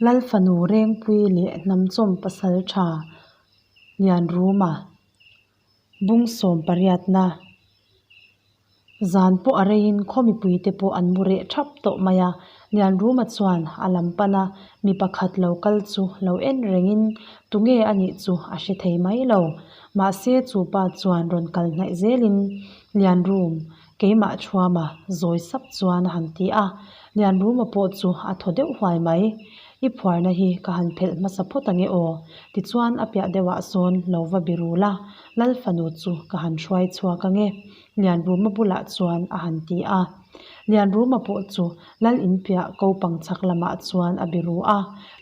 Lal fanu Rengpui leh Hnamchawm pasal tha Lianruma bung sawm pariatna zan pawh a reiin khaw mipuite pawh an mu reh thap tawh mai a. Lianruma chuan a lam pana mi pakhat lo kal chu lo en rengin tunge a nih chu a hre thei mai lo. Mahse chu pa chuan rawn kal hnaih zelin Lianrum Keimah Thuama zawi sap chuan a han ti a, Lianruma pawh chu a thaw deuh huai mai. I phuarna hi ka han phelh hmasa phawt ange aw, tichuan a piah deuhah sawn lo va biru la, Lal fanu chu ka han hruai chhuak ange, Lianruma bulah chuan a han ti a. Lianruma pawh chu Lal in piah ko pang chhak lamah chuan a biru a,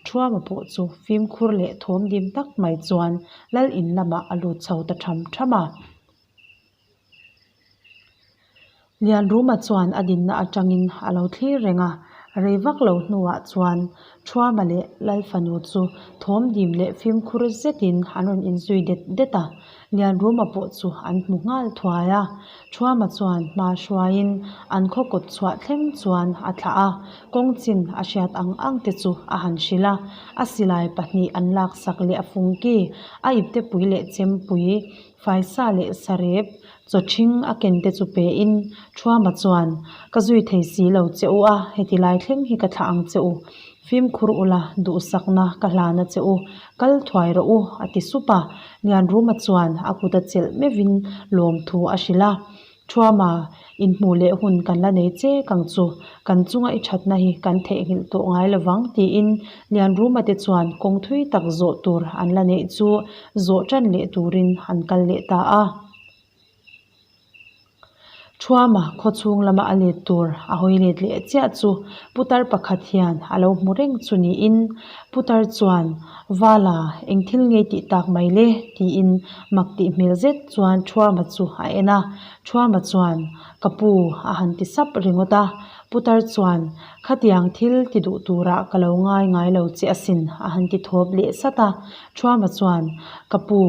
Thuama pawh chu fimkhur leh thawm dim tak mai chuan Lal in lamah a lut chho ta tham tham a. Lianruma chuan a dinna atangin a lo thlir reng a, rei vak lo hnuah chuan Thuama leh Lalfanu chu thawm dim leh fimkhur zetin an rawn inzui det det a, Lianruma pawh chu an hmu nghal thuai a. Thuama chuan hma hruaiin an khaw kawt chhuah thleng chuan a thlah a, kawng chin a hriat ang ang te chu a han hrilh a, a silai pahnih an laksak leh a fungki, a iptepui leh chempui Faisa leh sarep chawṭhing a ken te chu pe in Thuama chuan, Ka zui thei si lo che u a, heti lai thleng hi ka thlah ang che u. Fimkhur ula, duhsakna ka hlan a che u, kal thuai rawh u, a ti sup a. Lianruma chuan a kut a chelh meuhin lawmthu a hrilh a. Thuama, inhmuh leh hun kan la nei che kang chu, kan chunga i thatna hi kan theihnghilh tawh ngai lo vang, tiin Lianruma te chuan kawng thui tak zawh tur an la neih chu zawh tan leh turin an kal leh ta a. Thuama khawchhung lama a let tur a hawi let leh chiah chu putar pakhat hian a lo hmu reng chu niin putar chuan Vala, eng thil ngei tih tak mai le? tiin mak tih hmel zet chuan Thuama chu a en a. Thuama chuan, Ka pu, a han ti sap ringawt a. Putar chuan, Khatiang thil ti duh turah ka lo ngai ngai lo che asin, a han ti thawp leh sat a. Thuama chuan, Ka pu,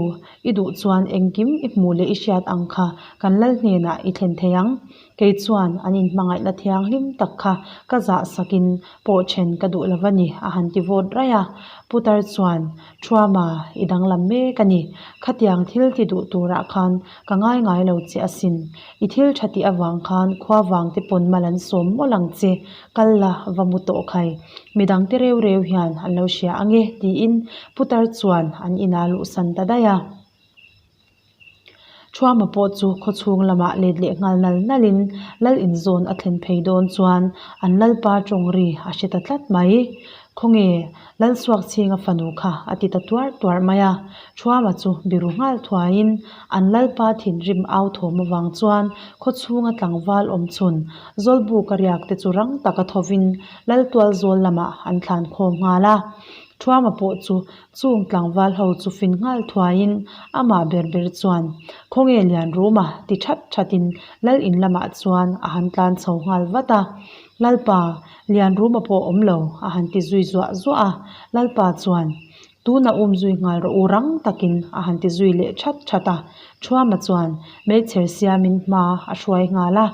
i duh chuan engkim i hmuh leh i hriat ang kha kan lal hnenah i thlen thei ang. Kei chuan an inhmangaihna thianghlim tak kha ka zah sakin pawh then ka duh lo va ni, a han ti vawt raih a. Putar chuan, Thuama, i danglam mek a ni. Khatiang thil ti duh turah khan ka ngai ngai lo che asin. I thil tha tih avang khan khua vang te pawn mal an sawm mawlh ang che. Kal la, va mu tawh khai. Midang te reu reu hian an lo hria ange, tiin Putar chuan an inah luhsan ta daih a. Thuama pawh chu khawchhung lamah let leh nghal nal nalin lal inzawn a thlen phei dawn chuan an lalpa tawng ri a hre ta tlat mai. Khawnge, Lalsuakchhinga fanu kha a ti ta tuar tuar mai a. Thuama chu biru nghal thuaiin an lalpa thinrim au thawm avang chuan khawchhunga tlangval awm chhun Zawlbuk a riak te chu rang taka thovin Laltual zawl lamah an thlan khawm nghal a. Thuama pawh chu Chung tlangval ho chu fin nghal thuaiin amah ber ber chuan Khawnge Lianruma ti that thatin Lal in lamah chuan a han tlan chho nghal vat a. Lalpa, Lianruma pawh awm lo a han ti zui zuah zuah a. Lalpa chuan Tuna um zui nghal rawh u rang takin a han ti zui leh that that a. Thuama chuan meichher siamin hma a hruai nghal a.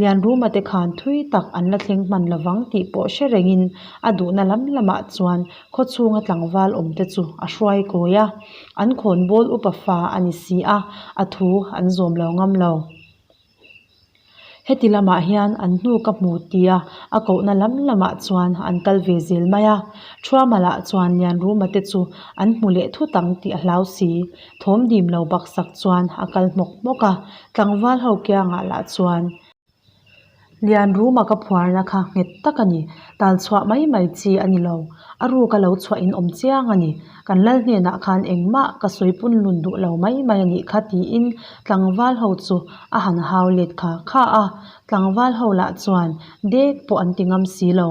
Lianruma te khan thui tak an la thleng hman lovang tih pawh hre rengin a duhna lam lamah chuan Khawchhunga tlangval awmte chu a hruai kawi a, an khawnbawl upa fa a ni si a, a thu an zawm lo ngam lo. Heti lamah hian an hnu ka hmu tia a kohna lam lamah chuan an kal ve zel mai a, Thuama lah chuan Lianruma te chu an hmu leh thut ang tih a hlau si. Thawm dim lo baksak chuan a kal hmawk hmawk a, tlangval ho kiangah lah chuan. Lianruma ka phuarna kha nghet tak a ni. Tal chhuah mai mai chi a ni lo. A ruka lo chhuah in awm chiang a ni. Kan lal hnenah khan engmah ka sawi pun lun duh lo mai mai a nih kha tiin tlangval ho chu a han hau let kha kha a. Tlangval ho lah chuan dek pawh an ti ngam si lo.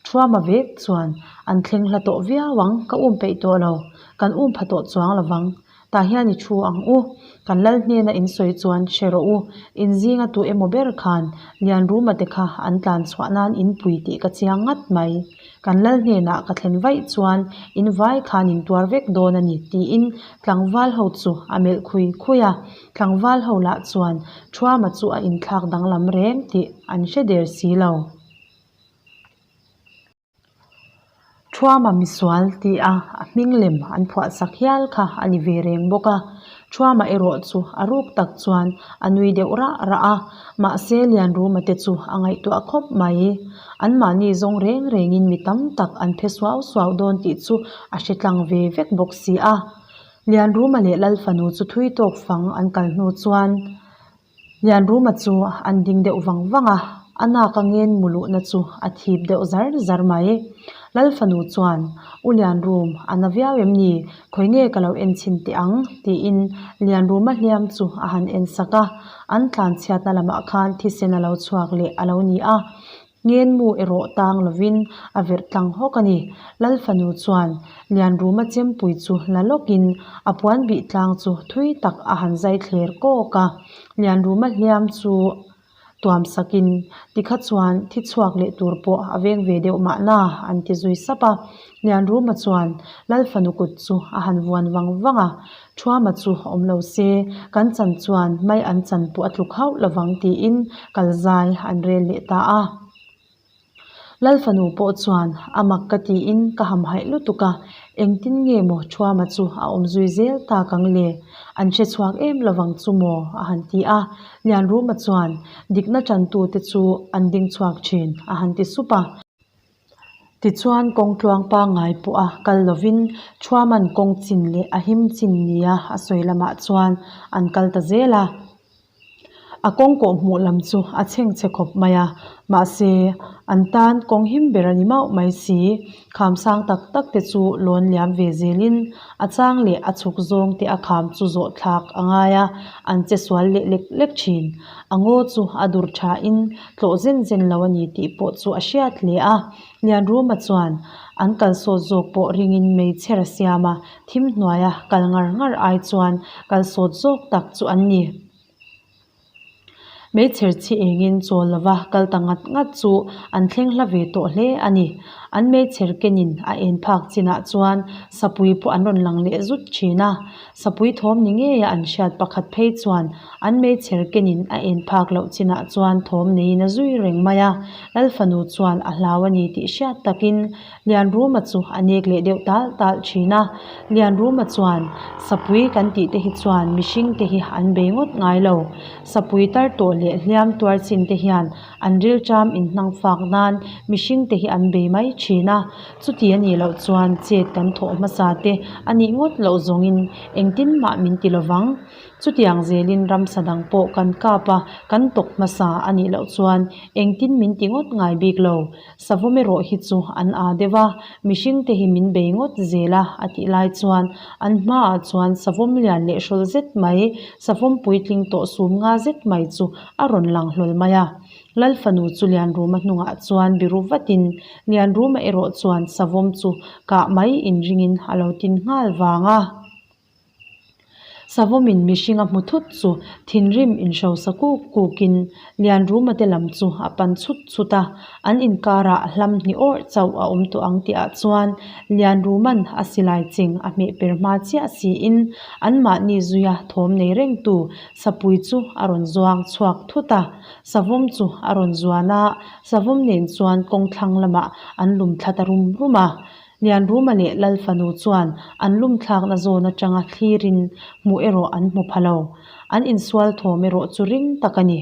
Thuama vek chuan an thleng hla tawh viau ang, ka um peih tawh lo. Kan um pha tawh chuang lovang. Tah hian i thu ang u. Kan lal hnena in sawi chuan hre rawh u. In zinga tu emaw ber khan Lianruma te kha an tlan chhuah nan in pui tih ka chiang ngat mai. Kan lal hnenah ka thlen vaih chuan in vai khan in tuar vek dawn a ni tiin tlangval ho chu a melh khui khui a. Tlangval ho lah chuan Thuama chu a inthlak danglam reng tih an hre der si lo. Thuama misual ti a a hming lem an phuah sak hial kha a ni ve reng bawk a. Thuama erawh chu a ruk tak chuan a nui deuh rah rah a, mahse Lianruma te chu a ngaihtuah khawp mai. Anmahni zawng reng rengin mi tam tak an phe suau suau dawn tih chu a hre tlang ve vek bawk si a. Lianruma leh Lalfanu chu thui tawk fang an kal hnu chuan Lianruma chu an ding deuh vang vang a, a nak a ngen mu luhna chu a thip deuh zar zar mai. Lalfanu chuan, U Lianrum, a na viau em ni? Khawi nge ka lo en chhin teh ang? tiin Lianruma hliam chu a han en sak a, an tlanchhiatna lamah khan thisen a lo chhuak leh a lo ni a. Ngenmu erawh tang lovin a verh tlang hawk a ni. Lal fanu chuan Lianruma chempui chu la lawkin a puan bih tlang chu thui tak a han zai thler kawk a. Lianruma hliam chu tuam sakin tikha chuan thi chhuak leh tur pawh a veng ve deuh mahna an ti zui sap a. Lianruma chuan Lal fanu kut chu a han vuan vang vang a. Thuama chu awm lo se, kan chan chuan mai an chan pawh a tluk hauh lovang tiin kal zai an rel leh ta a. Lal fanu pawh chuan a mak ka tiin ka hamhaih lutuk a, engtin nge maw Thuama chu a awm zui zel tak ang le? An hre chhuak em lovang chu maw? a han ti a. Lianruma chuan dikna tantute chu an ding chhuak thin a han ti sup a. Tichuan kawng tluang pangngai pawha kal lovin Thuaman kawng chin leh a him chin nia a sawi lamah chuan an kal ta zel a. A kawng kawh hmuh lam chu a chhengchhe khawp mai a, mahse an tan kawng him ber a ni mauh mai si. Kham sang tak tak te chu lawn liam ve zelin a chang leh a chhuk zawng te a kham chu zawh thlak a ngai a, an che sual leh lek lek thin. A ngaw chu a dur thain tlawh zen zen lo a ni tih pawh chu a hriat hle a. Lianruma chuan an kal sawt zawk pawh ringin meichher a siam a, thim hnuaia kal ngar ngar ai chuan kal sawt zawk tak chu an ni. Meichher chhi engin chawl lova kal ta ngat ngat chu an thleng hla ve tawh hle a ni. An meichher kenin a en phak chinah chuan sapui pawh an rawn lang leh zut thin a. Sapui thawm ni ngeia an hriat pakhat phei chuan an meichher kenin a en phak loh chinah chuan thawm neiin a zui reng mai a. Lal fanu chuan a hlau a ni tih hriat takin Lianruma chu a nek leh deuh tal tal thin a. Lianruma chuan, Sapui kan tih te hi chuan mihring te hi an bei ngawt ngai lo. Sapui tar tawh leh hliam tuar chin te hian an rilṭam inhnang fak nan mihring te hi an bei mai thin a. Chuti a nih loh chuan chet kan thawh hmasa te a nih ngawt loh zawngin engtin mah min ti lovang. Chutiang zelin ramsa dang pawh kan kap a, kan tawk hmasa a nih loh chuan engtin min ti ngawt ngai bik lo. Savawm erawh hi chu an aa deuh a, mihring te hi min bei ngawt zel a a tih lai chuan an hmaah chuan savawm lian leh hrawl zet mai, savawm puitling tawh sum nga zet mai chu a rawn lang hlawl mai a. Lal fanu chu Lianruma hnungah chuan biru vatin Lianruma erawh chuan savawm chu kah mai inringin a lo tin nghal vang a. Savawmin mihring a hmu thut chu thinrim inhrosa kuk kukin Lianruma te lam chu a pan chhut chhut a, an inkarah hlam hnih awrh chauh a awm tawh ang tihah chuan Lianruma'n a silai cheng a hmeh per hma chiah siin anmahni zuia thawm nei rengtu sapui chu a rawn zuang chhuak thut a. Savawm chu a rawn zuan a, savawm nen chuan kawng thlang lamah an lum thla ta rum rum a. Lianruma leh Lal fanu chuan an lum thlakna zawn atanga thlirin hmuh erawh an hmu pha lo. An insual thawm erawh chu ring tak a ni.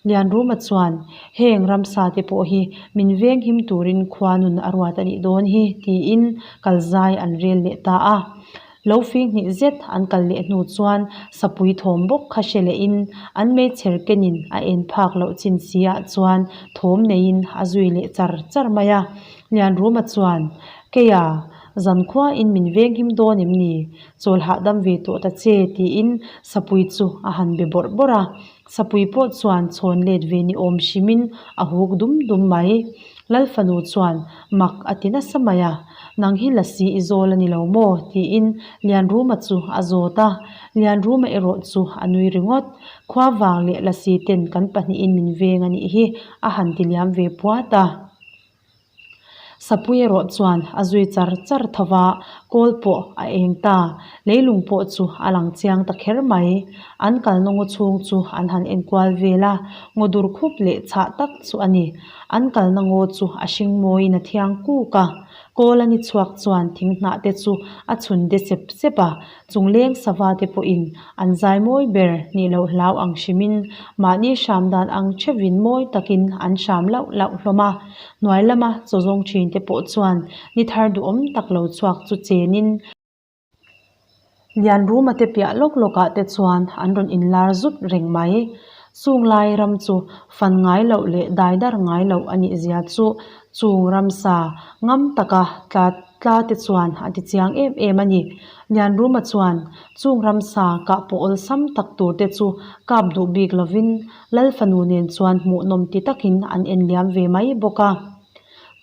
Lianruma chuan, Heng ramsa te pawh hi min veng him turin khua nun a ruat a nih dawn hi, tiin kalzai an rel leh ta a. Lo fing hnih zet an kal leh hnu chuan sapui thawm bawk kha hre lehin an meichher kenin a en phak loh chin si ah chuan thawm neiin a zui leh char char mai a. Lianruma chuan, Keia, zankhuain min venghim dawn em ni? Chawl hahdam ve tawh ta che, tiin sapui chu a han be bawrh bawrh a. Sapui pawh chuan chhawn let ve ni awm hrimin a huk dum dum mai. Lal fanu chuan mak a ti nasa mai a, Nang hi lasi i zawl a ni lo maw? tiin Lianruma chu a zawt a. Lianruma erawh chu a nui ringawt. Khua vang leh lasi ten kan pahnihin min veng a nih hi a han ti liam ve puat a. Sapui erawh chuan a zui char char tho va, kawl pawh a eng ta. Leilung pawh chu a lang chiang ta kher mai. An kalna ngaw chhung chu an han enkual vel a, ngaw dur khup leh chhah tak chu a ni. An kalna ngaw chu a hring mawiin a thiang kuk a. Kawla ni chhuak chuan thing hnah te chu a chhun de sep sep a, chungleng sava te pawhin an zai mawi ber nih loh hlau ang hrimin mahni hram dan ang theuhin mawi takin an hram lauh lauh hlawm a. Hnuai lama chaw zawng thin te pawh chuan ni thar duhawm tak lo chhuak chu chenin, Lianruma te piah lawk lawkah te chuan an rawn inlar zut reng mai. Chung lai ram chu fan ngai loh leh dai dar ngai loh a nih zia chu chung ramsa ngam taka tla tla te chuan a ti chiang em em a ni. Lianruma chuan chung ramsa kah pawh awlsam tak tur te chu kap duh bik lovin Lal fanu nen chuan hmuhnawm ti takin an enliam ve mai bawk a.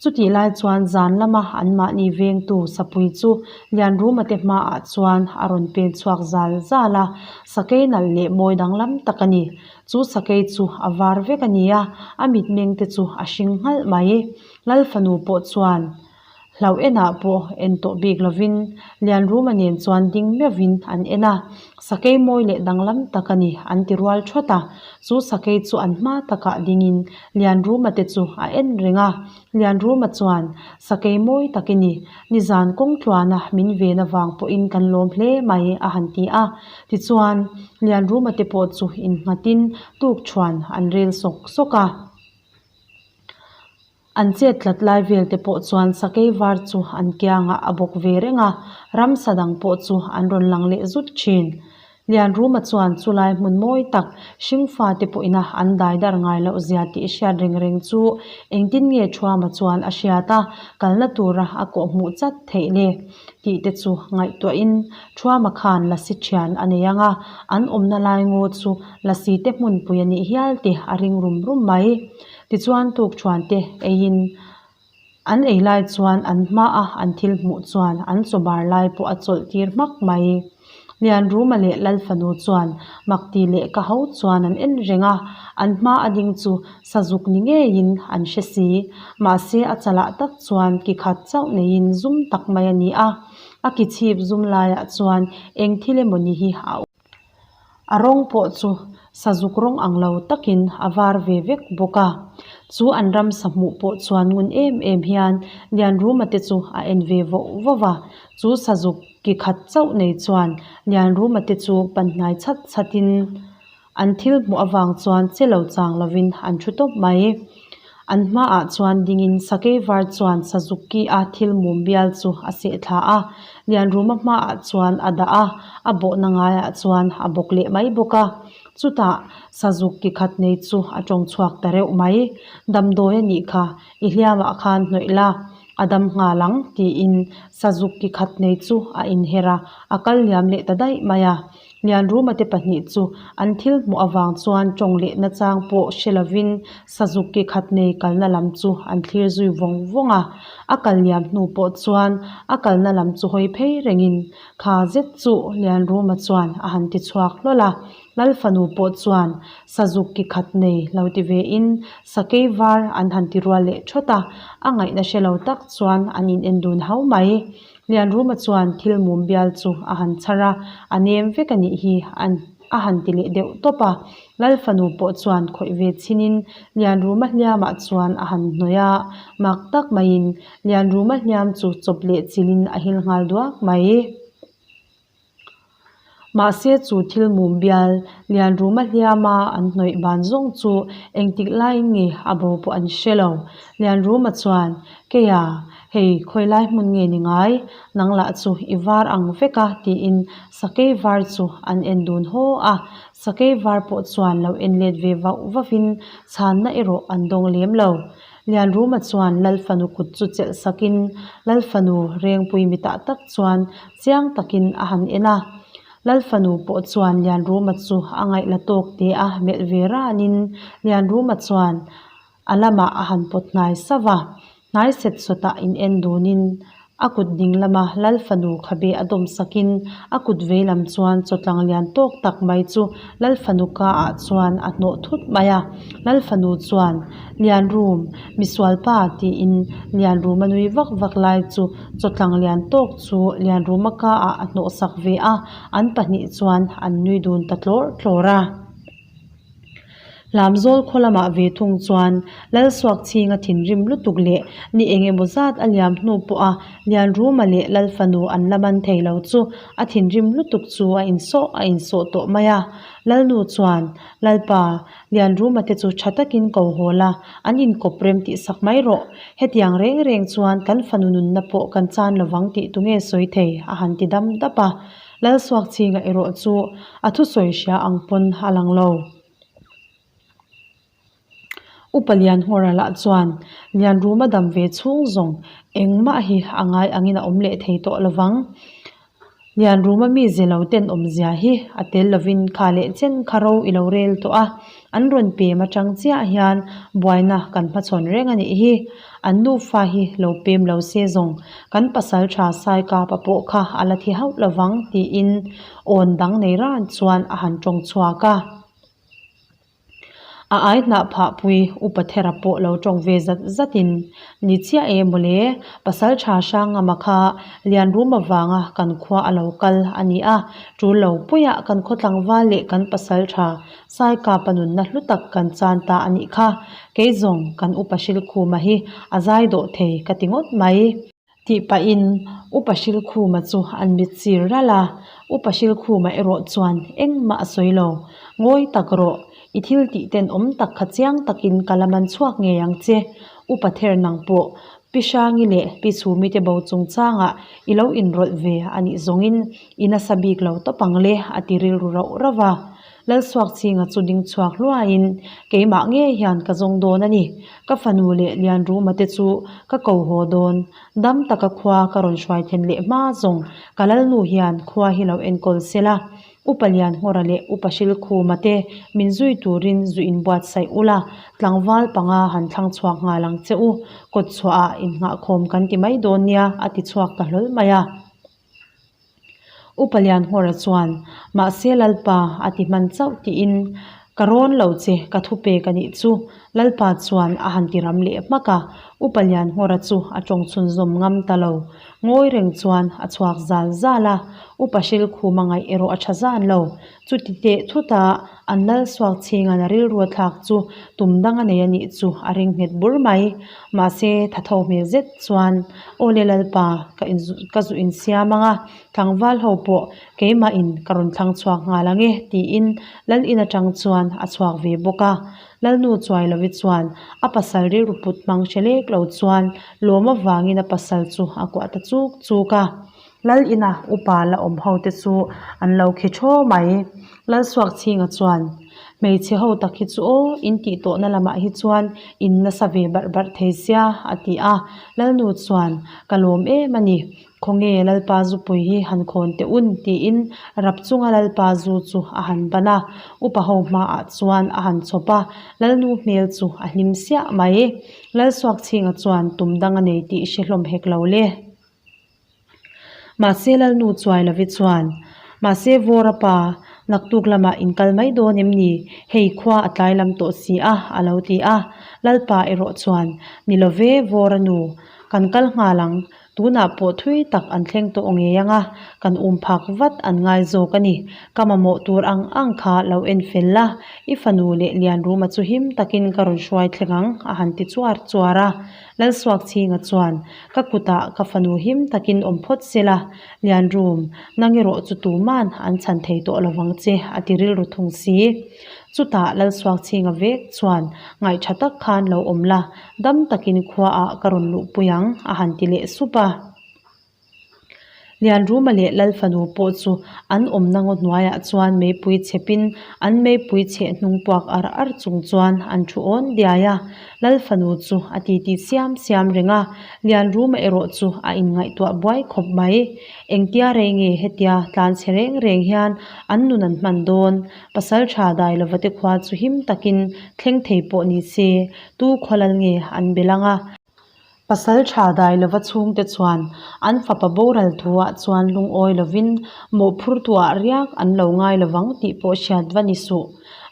Chutih lai chuan zan lama anmahni vengtu sapui chu Lianruma te hmaah chuan a rawn pen chhuak zal zal a, sakei nalh leh mawi danglam tak a ni. Chu sakei chu a var vek a ni a, a mitmeng te chu a hring nghalh mai. Lal fanu pawh chuan Hlauh enah pawh en tawh bik lovin Lianruma nen chuan ding meuhvin an en a, sakei mawi leh danglam tak a ni an ti rual thawt a. Chu sakei chu an hma takah dingin Lianruma te chu a en reng a, Lianruma chuan, Sakei mawi tak i ni, nizan kawng tluana min ven avang pawhin kan lawm hle mai a han ti a. Tichuan, Lianruma te pawh chu innghatin tukṭhuan an rel sawk sawk a. An chet tlat lai vel te pawh chuan sakei var chu an kiangah a bawk ve reng a, ramsa dang pawh chu an rawn lang leh zut thin. Lianruma chuan chulai hmun mawi tak hringfa te pawhina an dai dar ngai loh zia tih hriat reng reng chu engtin nge Thuama chuan a hriat a, kalna tura a kawh hmuh chat theih le tih te chu ngaihtuahin Thuama khan lasi thian a nei ang a, an awmna lai ngaw chu lasi te hmunpui a nih hial te a ring rum rum mai. Tichuan tukṭhuan te eiin an ei lai chuan an hmaa an thil hmuh chuan an chaw bar lai pawh a chawlh tir hmak mai. Lianruma leh Lalfanu chuan Makti leh ka ho chuan an en reng a, an hma a ding chu sazuk ni ngeiin an hre si. Mahse a chalah tak chuan ki khat chauh neiin zum tak mai a ni a, a ki chhip zum laiah chuan eng thil emaw ni hi a awm. A rawng pawh chu sazuk rawng ang lo takin a var ve vek bawk a. Chu an ramsa hmuh pawh chuan ngun em em hian Lianruma te chu a en ve voh voh a. Chu sazuk ki khat chauh nei chuan Lianruma te chu pan hnai chhat chhatin an thil hmuh avang chuan che lo chang lovin an thu tawp mai. An hmaah chuan dingin sakei var chuan sazuk ki a thil mum bial chu a seh thla a, Lianruma hmaah chuan a dah a, a bawhna ngaiah chuan a bawk leh mai bawk a. Chutah sazuk ki khat nei chu a tawng chhuak ta reuh mai. Damdawi a nih kha, i hliamah khan hnawih la, a dam nghal ang tiin sazuk ki khat nei chu a inher a, a kal liam leh ta daih mai a. Lianruma te pahnih chu an thil hmuh avang chuan tawng leh nachang pawh hre lovin sazuk ki khat nei kalna lam chu an thlir zui vawng vawng a. A kal liam hnu pawh chuan a kalna lam chu hawi phei rengin kha zet chu Lianruma chuan a han ti chhuak hlawl a. Lal fanu pawh chuan sazuk ki khat nei lo ti vein sakei var an han ti rual leh thawt a, a ngaihna hre lo tak chuan an in en dun hau mai. Lianruma chuan thil mum bial chu a han chhar a, a nem vek a nih hi a han ti leh deuh tawp a. Lal fanu pawh chuan khawih ve chhinin Lianruma hliamah chuan a han hnawih a, mak tak maiin Lianruma hliam chu chawp leh chilhin a hil nghal duak mai. Mahse chu thil mum bial Lianruma hliama an hnawih ban zawng chu engtik laiin nge a bo pawh an hre lo. Lianruma chuan, Keia, hei khawi lai hmun nge ni ngai? Nang lah chu i var ang vek a tiin sakei var chu an en dun haw a. Sakei var pawh chuan lo en let ve vauh vauhin chhanna erawh an dawng lem lo. Lianruma chuan Lal fanu kut chu chelh sakin Lal fanu Rengpui mitah tak chuan chiang takin a han en a. Lal fanu pawh chuan Lianruma chu a ngaih la tawk te a melh ve ranin Lianruma chuan a lamah a han pawt hnai sauh a. Hnai set sawtah in en dunin A kut ding lama Lal fanu khabe a dawm sakin a kut vei lam chuan chawtlang lian tawk tak mai chu Lal fanu ka ah chuan a hnawh thut mai a. Lal fanu chuan, Lianrum, misualpa tiin Lianruma nui vak vak lai chu chawtlang lian tawk chu Lianruma ka ah a hnawh sak ve a, an pahnih chuan an nui dun ta tlawrh tlawrh a. Lamzawl khaw lamah ve thung chuan Lalsuakchhinga thinrim lutuk leh ni eng emaw zat a liam hnu pawha Lianruma leh Lalfanu an la man thei lo chu a thinrim lutuk chu a insawh a insawh tawh mai a. Lalnu chuan, Lalpa, Lianruma te chu tha takin ko haw la, an inkawp rem tih sak mai rawh. Hetiang reng reng chuan kan fanu nunna pawh kan chan lovang tih tunge sawi thei? a han ti dam dap a. Lalsuakchhinga erawh chu a thusawi hria ang pawn a lang lo. Upa Lianhawra lah chuan Lianruma dam ve chhung zawng engmah hi a ngai angin a awm leh thei tawh lovang. Lianruma mi ze lo ten awmzia hi a tel lovin kha leh chen kha ro i lo rel tawh a, an rawn pem atang chiah hian buaina kan hmachhawn reng a nih hi. An nufa hi lo pem lo se zawng kan pasal tha Saikapa pawh kha a la thi hauh lovang tiin awn dang nei ran chuan a han tawng chhuak a. A ai hnah phah pui Upa Thera pawh lo tawng ve zat zatin, Ni chiah e mawle, pasal tha Hrangama kha Lianrum avanga kan khua a lo kal a ni a, tul lo puiah kan khaw tlangval leh kan pasal tha Saikapa nunna hlu tak kan chan ta a nih kha, kei zawng kan Upa Hrilkhuma hi a zai dawh thei ka ti ngawt mai. Tih pahin Upa Hrilkhuma chu an mit chir ralh a, Upa Hrilkhuma erawh chuan engmah a sawi lo. Ngawi tak rawh, i thil tih ten awm tak kha chiang takin ka la man chhuak ngei ang che. Upa Ther nang pawh Pi Hrangi leh Pi Chhumi te bo chungchangah i lo inrawlh ve a nih zawngin i nasa bik lo tawp ang le a ti rilru rauh rauh a. Lalsuakchhinga chu ding chhuak hluaiin, Keimah ngei hian ka zawng dawn a ni. Ka fanu leh Lianruma te chu ka ko haw dawn. Dam taka khua ka rawn hruai then leh hma zawng ka lalnu hian khua hi lo enkawl se la. Upa Lianhawra leh Upa Hrilkhuma te min zui turin zu inbuatsaih ula, tlangval panga han thlang chhuak nghal ang che u. Kawtchhuahah innghahkhawm kan ti mai dawn nia, a ti chhuak ta hlawl mai a. Upa Lianhawra chuan, Mahse Lalpa, a ti hman chauh tiin, Ka rawn lo che, ka thu pek a nih chu. Lalpa chuan a han ti ram leh hmak a, Upa Lianhawra chu a tawng chhunzawm ngam ta lo. Ngawi reng chuan a chhuak zal zal a, Upa Hrilkhuma ngaih erawh a tha zan lo. Chuti teh thut a, an lal suak chhingan a rilru a thlak chu tum dang a nei a nih chu a ring nghet bur mai. Mahse, tha tho hmel zet chuan, Aw le Lalpa, ka in ka zu insiam ang a, tlangval ho pawh keimah in ka rawn thlang chhuak nghal ang e, tiin Lal in atang chuan a chhuak ve bawk a. Lalnu Chuailovi chuan a pasal rilru put hmang hre lek lo chuan lawm avangin a pasal chu a kuah ta chuk chuk a. Lal ina upa la awm ho te chu an lo khi thaw mai. Lalsuakchhinga chuan, Hmeichhe ho tak hi chu aw, in tih tawhna lamah hi chuan in nasa ve barh barh thei sia, a ti a. Lalnu chuan, Ka lawm em a ni. Khawnge Lalpa zupui hi han khawn teh un, tiin rap chunga Lalpa zu chu a han ban a. Upa ho hmaah chuan a han chhawp a, Lalnu hmel chu a hlim siah mai. Lalsuakchhinga chuan tum dang a nei tih hre hlawm hek lo le. Mahse Lalnu Chuailovi chuan, Mahse Vawra pa, naktuk lamah in kal mai dawn em ni? Hei khua a tlai lam tawh si a, a lo ti a. Lalpa erawh chuan, Ni lo ve, Vawra nu, kan kal nghal ang. Tunah pawh thui tak an thleng tawh ngei ang a, kan um phak vat an ngai zawk a ni. Ka mamawh tur ang ang kha lo en fel la, i fanu leh Lianruma chu him takin ka rawn hruai thleng ang, a han ti chuar chuar a. Lalsuakchhinga chuan, Ka kutah ka fanu him takin awm phawt se la, Lianrum, nang erawh chu tuman an chhan thei tawh lovang che, a ti rilru thung si. Chutah Lalsuakchhinga vek chuan, Ngaihṭha tak khan lo awm la, dam takin khuaah ka rawn luhpui ang, a han ti leh sup a. Lianruma leh Lalfanu pawh chu an awmna ngaw hnuaiah chuan meipui chhepin an meipui chheh hnung puak ar ar chung chuan an thu awn diai a. Lalfanu chu a titi siam siam reng a, Lianruma erawh chu a inngaihtuah buai khawp mai. Engtia rei nge hetia tlan chhe reng reng hian an nun an hman dawn? Pasal tha dai lova te khua chu him takin thleng thei pawh ni se, tu khua lal nge an bel ang a? Pasal tha dai lova chhungte chuan an fapa boral thuah chuan lungawi lovin mawhphurtuah riak an lo ngai lovang tih pawh hriat va ni suh.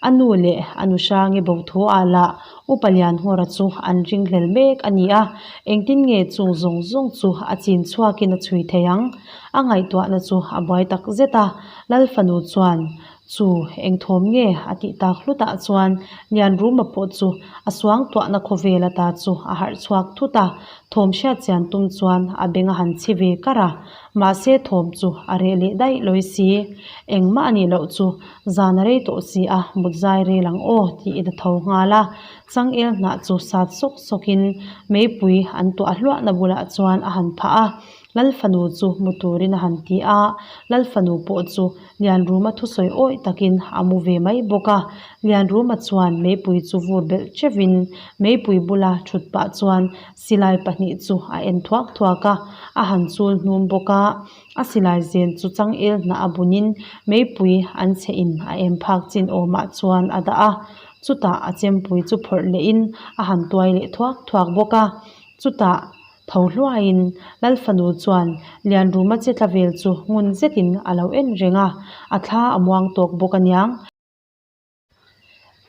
A nu leh a nu Hrangi bo thuah lah Upa Lianhawra chu an ringhlel mek a ni a, engtin nge chung zawng zawng chu a chin chhuakin a chhui thei ang? A ngaihtuahna chu a buai tak zet a, Lalfanu chuan. Chu eng thawm nge a tih tak hlutah chuan Lianruma pawh chu a suangtuahna khawvel ata chu a harh chhuak thut a, thawm hriat chian tum chuan a beng a han chhi ve kar a, mahse thawm chu a reh leh daih lawi si. Engmah a nih loh chu zan a rei tawh si a, mut zai rel ang aw tiin a tho nghal a, changel hnah chu sat sawk sawkin meipui an tuah hluahna bulah chuan a han phah a. Lal fanu chu mu turin a han ti a, Lal fanu pawh chu Lianruma thusawi awih takin a mu ve mai bawk a. Lianruma chuan meipui chu vur belh teuhin meipui bula thut pah chuan silai pahnih chu a en thuak thuak a, a han chul hnum bawk a. A silai zen chu changel hnah a bunin meipui an chhe in a em phak chin awmah chuan a dah a. Chutah a chempui chu phawrh lehin a han tuai leh thuak thuak bawk a. Chutah. Tho hluaiin Lal fanu chuan Lianruma che tla vel chu ngun zetin a lo en reng a, a thla a muang tawk bawk aniang.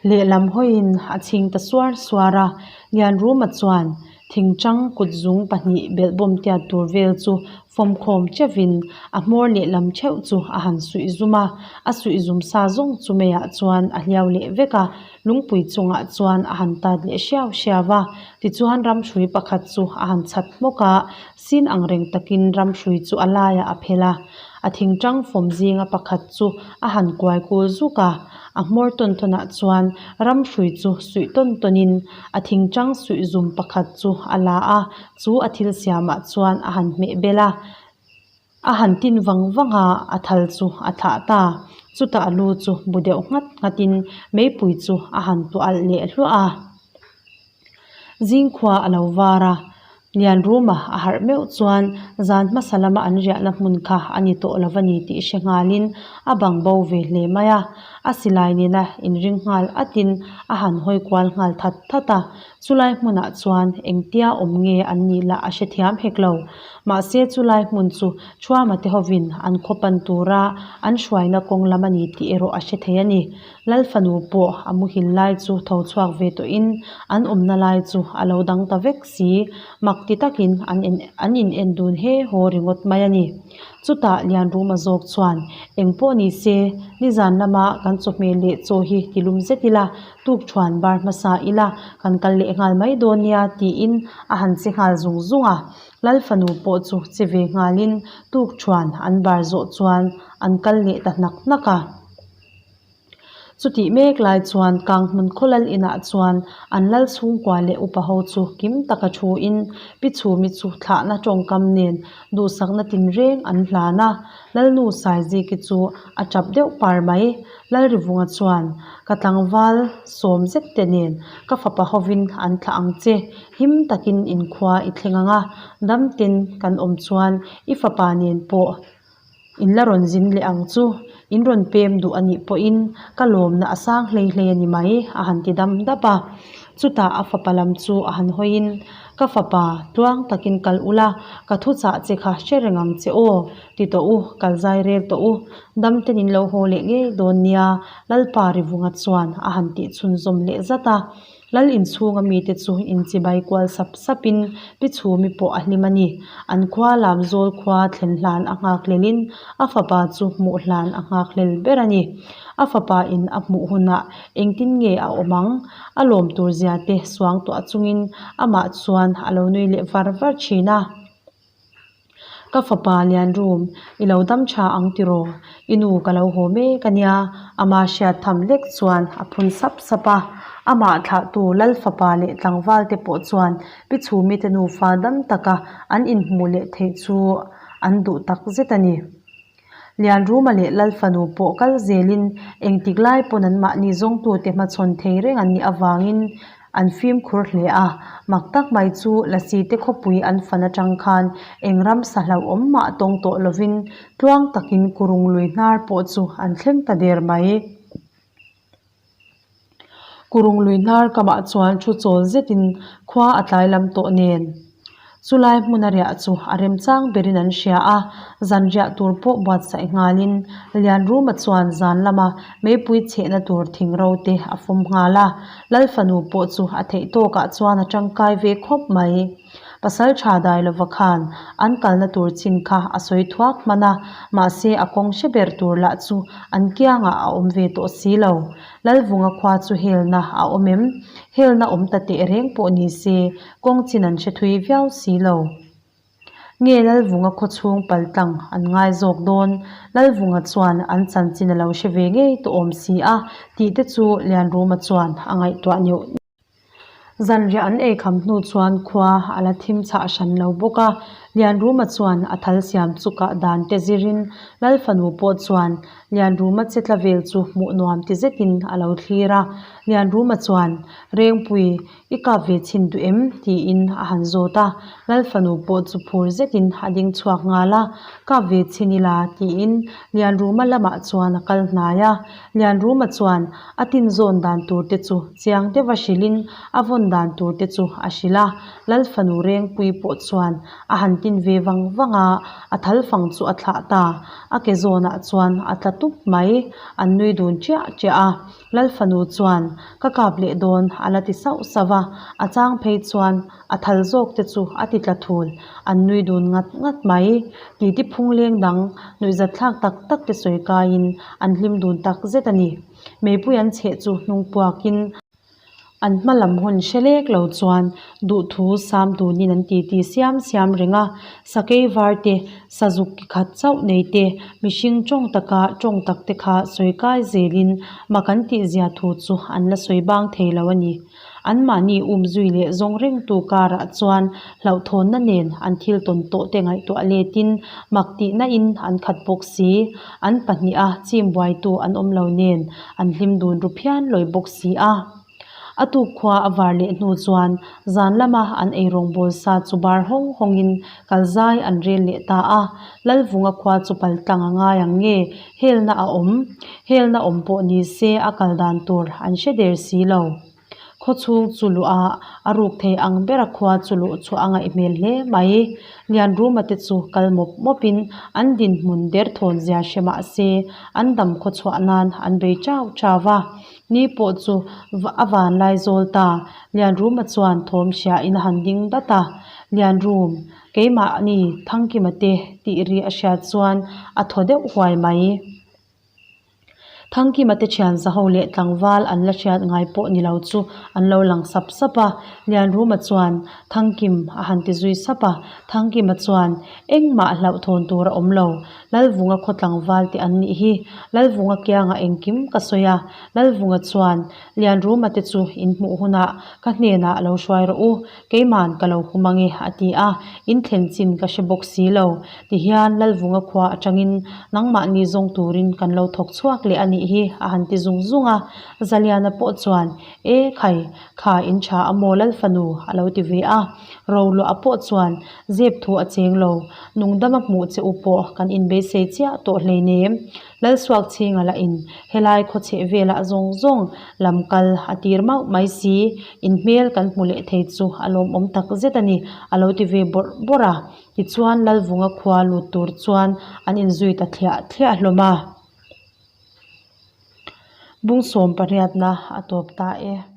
Lehlam hawiin a chhing ta suar suar a, Lianruma chuan thingchang kutzung pahnih belhbawm tiat tur vel chu fawmkhawm teuhin a hmawr lehlam theuh chu a han suih zum a, a suih zum sa zawng chu meiah chuan a hliau leh vek a, Lungpui chungah chuan a han tat leh hriau hriau a, tichuan ramhrui pakhat chu a han chhat hmawk a, sin ang reng takin ramhrui chu a laiah a phel a, a thingtang fawm zinga pakhat chu a han kuai kul zuk a, a hmawr tawn tawnah chuan ramhrui chu suih tawn tawnin a thingtang suih zum pakhat chu a la a, chu a thil siamah chuan a han hmeh bel a. A han tin vang vang a, a thal chu a thlah ta. Chutah a lu chu bu deuh nghat nghatin meipui chu a han tuah alh leh hluah a. Zingkhua a lo var a, Lianruma a harh meuh chuan zan hmasa lama an riahna hmun kha a ni tawh lo a ni tih hre nghalin a bang bo ve hle mai a. A silai nena inring nghal atin a han hawi kual nghal that that a. Chulai hmunah chuan engtia awm nge an nih lah a hrethiam hek lo. Mahse chulai hmun chu Thuama te hovin an khaw pan tura an hruaina kawng lam a ni tih erawh a hre thei a ni. Lal fanu pawh a muhil lai chu tho chhuak ve tawhin an awmna lai chu a lo dang ta vek si. Mak ti takin an en an in en dun he haw ringawt mai a ni. Chutah Lianruma zawk chuan engpawh ni se nizan lama kan chawhmeh leh chaw hi tilum zet ila Tuk thuan bar hmasa ila kan kal leh nghal mai dawn nia tiin a han che nghal zung zung a. Lal fanu pawh chu che ve nghalin tuk thuan an bar zawh chuan an kal leh ta hnak hnak a. Chutih mek lai chuan Kanghmun khaw lal inah chuan an lal chhungkua leh upa ho chu kim taka thuin Pi Chhumi chu thlahna tawngkam nen duhsakna tinreng an hlan a. Lalnu Saiziki chu a tap deuh par mai. Lalrivunga chuan, Ka tlangval sawm zet te nen ka fapa hovin an thlah ang che, him takin inkhua i thleng ang a, damten kan awm chuan i fapa nen pawh in la rawn zin leh ang chu, in rawn pem duh a nih pawhin ka lawmna a sang hlei hlei a ni mai, a han ti dam dap a. Chutah a fapa lam chu a han hawiin, Ka fapa, tluang takin kal ula, ka thuchah che kha hre reng ang che aw, Ti tawh u, kal zai rel tawh u, damten in lo haw leh ngei dawn nia, Lalpa Rivunga chuan a han tih chhunzawm leh zat a. Lal inchhunga mite chu inchibai kual sap sapin Pi Chhumi pawh a hlim a ni. An khua Lamzawl khua thlen hlan a nghakhlelin a fapa chu hmuh hlan a nghakhlel ber a ni. A fapa in a hmuh hunah engtin nge a awm ang? A lawm tur zia te suangtuah chungin amah chuan a lo nui leh var var thin a. Ka fapa Lianrum, i lo dam tha ang tiraw? I nu ka lo haw mek a nia, ama hriat tham lek chuan a phun sap sap a. Amah thlahtu Lal fapa leh tlangval te pawh chuan Pi Chhumi te nufa dam taka an inhmuh leh theih chu an duh tak zet a ni. Lianruma leh Lal fanu pawh kal zelin engtik lai pawn anmahni zawngtute hmachhawn thei reng an nih avangin an fimkhur hle a. Mak tak mai chu Lasi te khawpui an fan atang khan eng ramsa hlauhawm mah tawng tawh lovin tluang takin kurung lui hnar pawh chu an thleng ta der mai. Kurung lui hnar kamah chuan thu chawl zetin khua a tlai lam tawh nen chulai hmuna riah chu a remchang berin an hria a, zan riah tur pawh buatsaih nghalin Lianruma chuan zan lama meipui chhehna tur thing ro te a fawm nghal a, Lalfanu pawh chu a theih tawkah chuan a tangkai ve khawp mai. Pasalṭha Dailova khan an kalna tur chin kha a sawi thuak hman a, mahse a kawng hre ber tur lah chu an kiangah a awm ve tawh si lo. Lalvunga khua chu helna a awm em? Helna awm ta teh reng pawh ni se, kawng chin an hre thui viau si lo. Nge Lalvunga khaw chhung paltlang an ngai zawk dawn? Lalvunga chuan an chanchin a lo hre ve ngei tawh awm si a, tih te chu Lianruma chuan a ngaihtuah neuh. Zanriah an eikham hnu chuan khua a la thim chhah hran lo bawk a, Lianruma chuan a thal siam chu kah dan te zirin Lalfanu pawh chuan Lianruma che tla vel chu hmuh nuam ti zetin a lo thlir a. Lianruma chuan, Rengpui, I kap ve chhin duh em? tiin a han zawt a, Lalfanu pawh chu phur zetin a ding chhuak nghal a, Kap ve chhin ila tiin Lianruma lamah chuan a kal hnai a, Lianruma chuan a tin zawn dan tur te chu chiang deuha hrilhin a vawn dan tur te chu a hrilh a, Lalfanu Rengpui pawh chuan a han tin ve vang vang a, a thal fang chu a thlah ta, a ke zawnah chuan a tla tup mai, an nui dun chiah chiah a. Lalfanu chuan, Ka kap leh dawn, a la ti sauh sauh a, a chang phei chuan a thal zawk te chu a ti tla thul, an nui dun ngat ngat mai. Titi phung leng dang nuihzat thlak tak tak te sawi kaiin an hlim dun tak zet a ni. Meipui an chheh chu hnung puakin an hma lam hun hre lek lo chuan duhthu sam dunin an titi siam siam reng a, sakei var te Sazuk ki khat chauh nei te, mihring tawng taka tawng tak te kha sawi kai zelin mak an tih zia thu chu an la sawi bang thei lo a ni. Anmahni um zui leh zawng rengtu karah chuan hlauhthawnna nen an thil tawn tawh te ngaihtuah letin mak tihna in an khat bawk si. An pahniha chim buaitu an awm lo nen an hlim dun ru phian lawi bawk si a. A tuk khua a var leh hnu chuan zan lama an eirawngbawl sa chu bar hawng hawngin kal zai an rel leh ta a. Lalvunga khua chu paltlang a ngai ang nge helna a awm? Helna awm pawh ni se a kal dan tur an hre der si lo. Khaw chhung chu luh a, a ruk thei ang bera khua chu luh chhuah a ngaih hmel hle mai. Lianruma te chu kal mawp mawpin an dinhmun derthawn zia hre mah se an dam khaw chhuah nan an bei chau chau a. Ni pawh chu a van lai zawl ta. Lianruma chuan thawm hria in a han ding dat a. Lianrum, keimahni Thangkima te tih ri a hriat chuan a thaw deuh huai mai. Thangkima te thian zaho leh tlangval an la hriat ngai pawh ni lo chu an lo lang sap sap a. Lianruma chuan Thangkim a han ti zui sap a. Thangkima chuan engmah hlauhthawn tur a awm lo. Lalvunga khaw tlangval te an nih hi. Lalvunga kiangah engkim ka sawi a, Lalvunga chuan Lianruma te chu in hmuh hunah ka hnenah lo hruai rawh u, keiman ka lo hum ange a ti a, in thlen chin ka hre bawk si lo. Tihian Lalvunga khua atangin nangmahni zawng turin kan lo thawk chhuak leh a nih hi a han ti zung zung a. Zaliana pawh chuan, E khai, kha in tha a maw Lalfanu a lo ti ve a. Roluah pawh chuan Zep thu a cheng lo. Nungdama hmuh che u pawh kan inbeisei chiah tawh hleinem. Lalsuak chhinga lah in helai khaw chheh velah zawng zawng lam kal a tir mauh mai si. In hmel kan hmu leh thei chu a lawmawm tak zet a ni, a lo ti ve bawrh bawrh a. Tichuan Lalvunga khua lut tur chuan an inzui ta thliah thliah hlawm a. Bung sawm pariatna a tawp ta e.